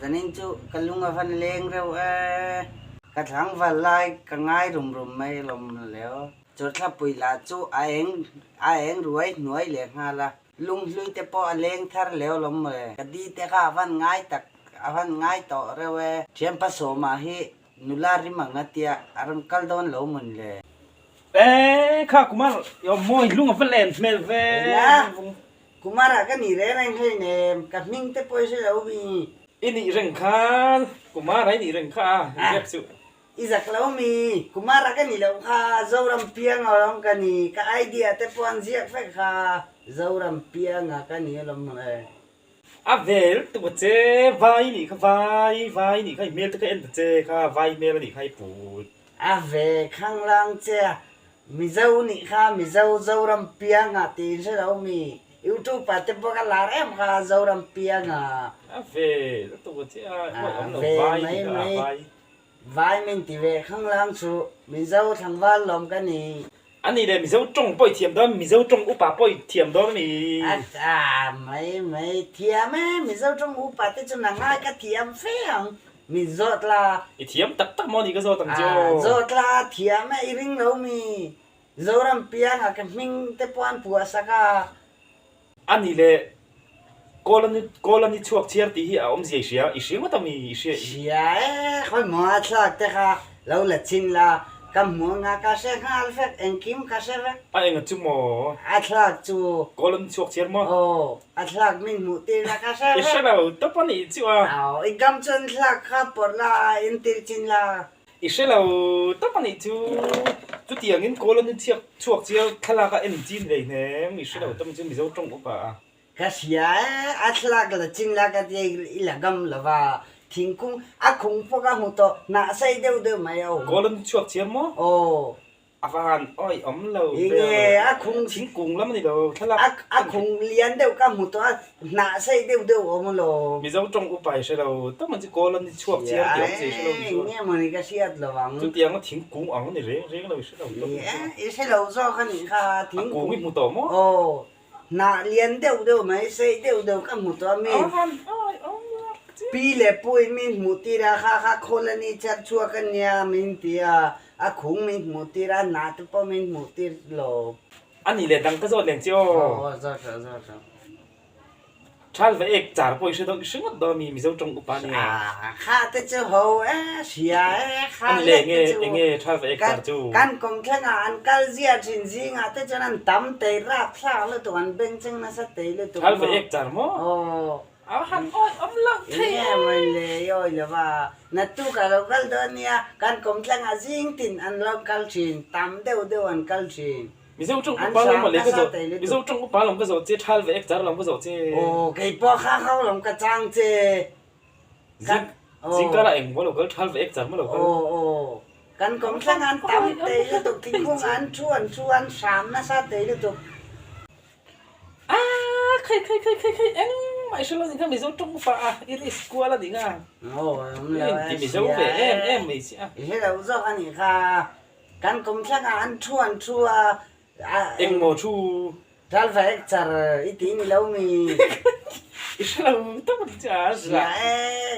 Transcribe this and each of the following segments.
Zanin chu ka lung a van leng reuh e. Ka thlangval lai ka ngai rum rum mai lawm leo. Chawrthlapui lah chu a eng a eng ruai hnuai leh nghal a. Lunghlui te pawh a leng thar leo lawm le. Ka di te kha a van ngai tak a van ngai tawh reuh e. Thianpa Sawma hi Nula rim ang a tia a rawn kal dawn lo mawn le. E kha Kumar i awm mawi lung a va len hmel ve. Eng a? Kumar ah ka nih reng reng hlei nem, ka hming te pawh i hre lo mi. I nih reng kha, Kumar ah i nih reng kha a, i ziak chu. I zak lo mi, Kumar ah ka nih loh kha, Zoram piang alawm ka ni, ka idea te pawh an ziak vek kha, Zoram piang ah ka ni alawm mawn le. A vel tuk a che, vai nih kha vai, vai nih kha i hmel te kha en ta che kha, vai hmel a nih kha i put. A ve khanglang che a, Mizo nih kha Mizo Zoram pianga tiin hre lo mi, YouTube ah te pawh ka lar em kha Zoram pianga. A ve lutuk a che a, awih awm lo vai nih kha a vai. Vai min ti ve khanglang chu Mizo thlangval lawm ka ni. A nih le Mizo tawng pawh i thiam dawn, Mizo tawng upa pawh i thiam dawn a ni. A ta mai mai thiam e, Mizo tawng upa te chu nang ai ka thiam fe ang, min zawt la. I thiam tak tak maw ni ka zawt ang che aw. A zawt la thiam e, i ring lo mi, Zoram pianga ka hming te pawh an puah sak a. A nih le Kawl kawl a ni chhuak chhiar tih hi a awmzia i hria, i hria ngawt a mi i hria i. Hria e, khawi maw a thlak te kha lo la chin la, ka hmu anga ka hre nghal vek, engkim ka hre vek. A enga chu maw? A thlak chu. Kawl a ni chhuak chhiar maw? Aw, a thlak min hmuh tir la ka hre vek. I hre lo tawp a nih chu a. Aw, i gam chuan thlak kha pawrh la, intir chin la. I hre lo tawp a nih chu. Chutiangin kawl a ni chhiak chhuak chiar thlalak a en chin vei hnem, i hre lo tawp a chu Mizo tawng upa a. Ka hria e, a thlalak la chin la ka tia i la gam lo va, thingkung a khung pawh ka hmu tawh, hnah sei deuh deuh mai a awm. Kawl an chhuak chiar maw? Aw. A van awih awm lo ber. Enge a khung. Thingkung lam a ni lo, thlalak. A khung lian deuh ka hmu tawh a, hnah sei deuh deuh a awm alawm. Mizo tawng upa i hre lo, tam an chu kawl an chhuak chiar tih awm che i hre lo ni chuan. Enge mawni ka hriat lo ang. Chutianga thingkung ang a ni reng reng lo i hre lo tawp ni chuan. I hre lo zawk a nih kha, thingkung. A kung i hmu tawh maw? Aw. Hnah lian deuh deuh mai, sei deuh deuh ka hmu tawh a mi. Pi leh pu in min hmuh tir a, kha kha khawl a ni char chhuak a nia min ti a, a khung min hmuh tir a, hnah te pawh min hmuh tir lo. A nih leh dang ka zawt leng che aw. Aw zawt rawh zawt rawh. Thal va ek char pawh i hre dawn, i hre ngawt dawn a mi Mizo tawng upa nia. Ah kha te chu ho e, hria e, kha Ani le lek te enge chu. enge thal va ek Kan char chu. kan kawmthleng ah an kal zia thin zing ah te chuan an tam tei rap thlak lutuk an beng cheng nasa tei lutuk Thal va maw. ek char maw? Aw. A han awi awm loh thei Enge e. mawi le i awi lo va, naktuk ah lo kal dawn nia, kan kawmthleng ah zing tin an lo kal thin, tam deuh deuh an kal thin. Mizo tawng upa lawm mawle ka zawh Mizo tawng upa lawm ka zawh che thal ve ek char lawm ka zawh che. Aw kei pawh kha kho lawm ka chang che. Zing zingkar ah eng maw lo kal thal ve ek char maw lo kal. Aw aw kan kawmthlang an tam tei lutuk thingkung ah an thu an thu an hram nasa tei lutuk. Aaa khai khai khai khai khai engmah i hre lo nih kha Mizo tawng upa a i risk kual a nih nga. Aw awm lo I inti Mizo ve em em mai si a. I hre lo zawk a nih kha. Kan kum thlengah an thu an thu a. Engmaw thu? Ral va ek char i ti ni lo mi. I hre lo tawp a ni chu a zira. Sia e,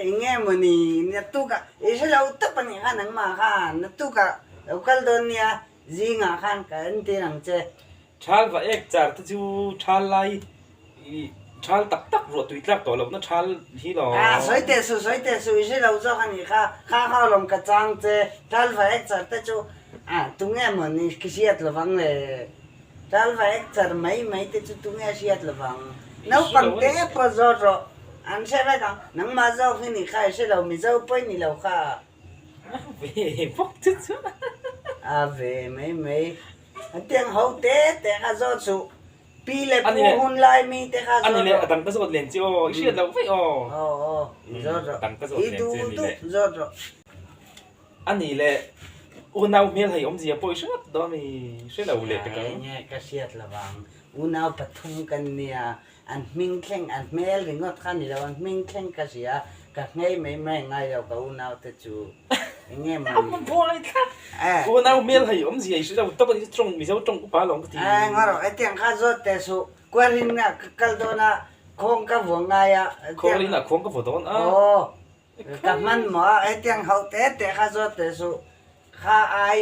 enge mawni naktukah i hre lo tawp a nih kha nangmah khan naktukah lo kal dawn nia zingah khan ka entir ang che. Thal va ek char te chu thal lai i thal tak tak ruah tui tlak tawh lohna thal hi lo. A sawi teh suh sawi teh suh i hre lo zawk a nih kha, kha kha lawm ka chang che, thal va ek char te chu a tunge maw ni ka hriat lovang le, thal va ek char mai mai te chu tunge hriat lovang, naupang te pawh zawt rawh an hre vek ang, nangmah zawk hi nih kha i hre lo Mizo pawh i ni lo kha. A ve bawk chu chu. A ve mai mai. Hetiang ho te te kha zawt suh. Pi leh pu hun lai mi te kha zawt rawh. Ani leh a dang ka zawt len che aw, i hriat loh vaih aw. Aw aw, zawt rawh. Dang ka zawt len che ani leh. I duh duh zawt rawh. Ani leh unau hmel hei awmzia pawh i hre ngawt dawn mi, hre lo leh pek ang. Enge ka hriat lovang, unau pathum kan nia, an hming thleng, an hmel ringawt kha ni lo, an hming thleng ka hria, ka nghei mai mai ngai lo ka unau te chu. Enge maw ni? A buai thlak. Unau hmel hei awmzia i hre lo tawp a ni chu tawng Mizo tawng upa lawng ka ti. Eng rawh hetiang kha zawt teh suh. Kualhin ah ka kal dawn a, khawng ka vuah ngai a. Khualin ah khawng ka vuah dawn a. Aw. Ka hmanhmawh a, hetiang hauh te te kha zawt teh suh. Kha ai,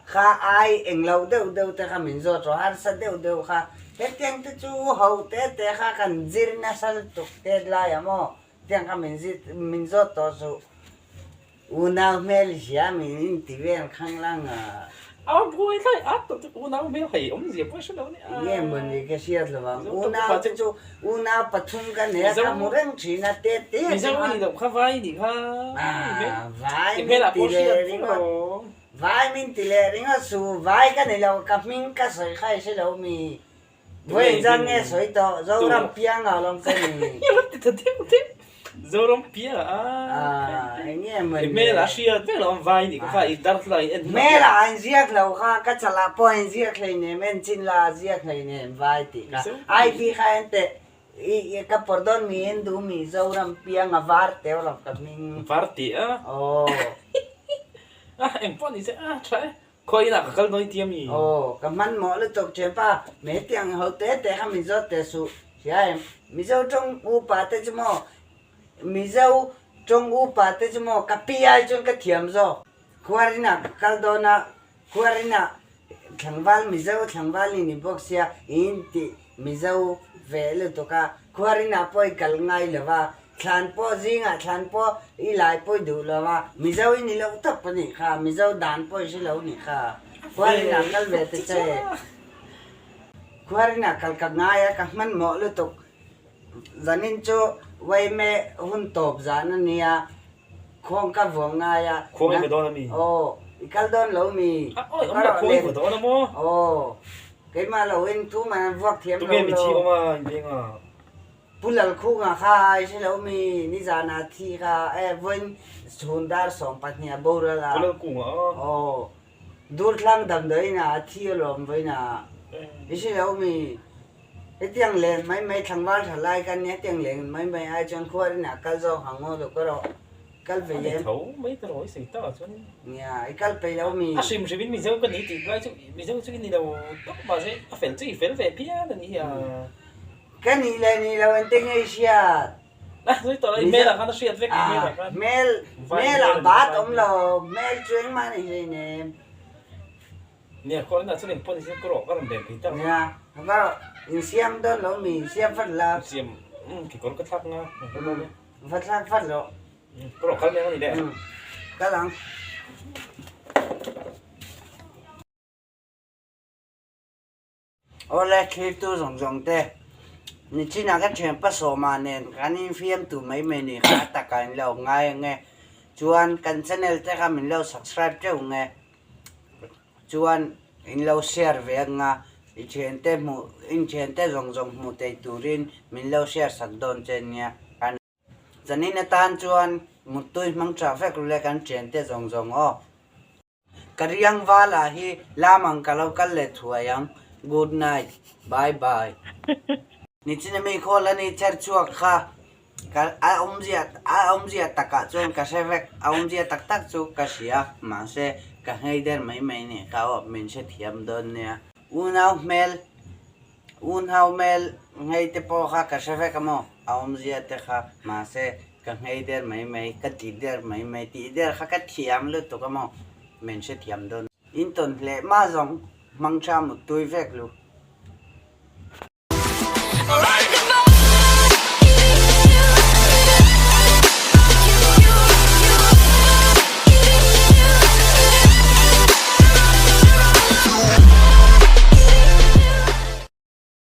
kha ai englo deuh deuh te kha min zawt rawh, harsa deuh deuh kha. Hetiang te chu hauh te te kha kan zir nasa lutuk tet laiah maw, tiang kha min zir, min zawt tawh suh. Unau hmel hria min inti vel khanglang a. A buai thlai at tawh chu unau hmel hei awmzia pawh hre lo nia. Nge mawni ka hriat lo ang. Unau te chu unau pathum ka nei a ka hmu reng thin a te te te Mizo i nih loh kha vai nih kha. Vai min ti leh ringawt. Vai min ti leh ringawt su vai ka ni lo ka hming ka sawi kha i hre lo mi. Vawiin zan nge sawi tawh Zoram piang a lawm ka ni. Ti ta deuh deuh Zoram piang a eng nge maw ni Hmel a hriat vek lo vai nih kha i darthla in en Hmel ah an ziak lo kha ka chalah pawh an ziak hleinem en chin la a ziak hleinem vai tih kha ID kha en teh i ka pawr dawn mi en duh mi Zoram piang a var teuh lo ka hming Var tih a aw a eng pawh ni se a tha e Khawi inah ka kal dawn i ti a mi? Aw, ka hmanhmawh lutuk ṭhianpa, me tiang ho te te kha min zawt teh suh, hria em? Mizo ṭawng upa te chu maw, Mizo ṭawng upa te chu maw, ka pi ai chuan ka thiam zawk. Khuar inah ka kal dawn a, khuar inah thlangval Mizo thlangval i ni bawk sia, i inti Mizo ve lutuk a, khuar inah pawh i kal ngai lo va, Thlan pawh zingah thlan pawh i lai pawh i duh lo a, Mizo i ni loh tawp a nih kha, Mizo dan pawh i hre lo nih kha. Khuarin ah kal ve ta che. Khuarin ah kal ka ngai a, ka hmanhmawh lutuk. Zanin chu Waime hun tawp zan a nia, khuang ka vuang ngai a. Khuang i va dawn a mi? Aw, i kal dawn lo mi? A awi awm lo, khuang i va dawn a maw? Aw, keimah lo in thu man an vuak thiam lo lo. Tunge mithi awm a inbeng a? Pu Lalkhunga kha i hre lo mi nizan ah thi kha e vawiin chhun dar 12 a boral a. Pu Lalkhunga a. Aw. Durthlang damdawiin ah a thi alawm vawiin ah. I hre lo mi hetiang len mai mai thlangval tha lai kan nia hetiang len mai mai ai chuan khuarin ah kal zawk ang aw lo ka rawh kal ve em. A ni tho mai ta rawh i sawi tak ah chuan. Nia i kal peih lo mi. A hrim hrim in Mizo ka ni tih lai chu Mizo chu i ni lo tawp mahse a fel chu i fel ve phian a ni hi a. Ka nih leh nih lo ente nge i hriat? Hmel ah khan a hriat vek hmel ah khan. Hmel hmel ah bat awm lo hmel chu engmah a ni hleinem. Nia khaw inah chuan engpawh ni se ka rawh ka rawn len thei tak. Nia ka rawh insiam dawn lo mi insiam vat la. Insiam kekawr ka thlak nga. Va thlak vat lo. Ka rawh kal mai ang a ni le. Kal ang. Awle thlirtu zawng zawng te, nichinah ka thianpa Sawma nen kan infiamtu mai mai nih kha a takah in lo ngai ang e. Chuan kan channel te kha min lo subscribe teuh ang e. Chuan in lo share ve ang a, i thiante hmuh in thiante zawng zawng hmuh thei turin min lo share sak dawn che nia. Kan zanin atan chuan muttui hmang tha vek rule kan thiante zawng zawng aw. Ka riang vala hi lamang ka lo kal leh thuai ang. Good night. Bye bye. Nichina mi khawl a ni cher chhuak kha ka a awmzia a awmzia takah chuan ka hre vek a awmzia tak tak chu ka hria mahse ka nghei der mai mai nih kha aw min hrethiam dawn nia. Unau hmel Unau hmel nghei te pawh kha ka hre vek a maw? A awmzia te kha mahse ka nghei der mai mai, ka ti der mai mai tih der kha ka thiam lutuk a maw? Min hrethiam dawn. In tawn hleh mah zawng hmang tha muttui vek lu.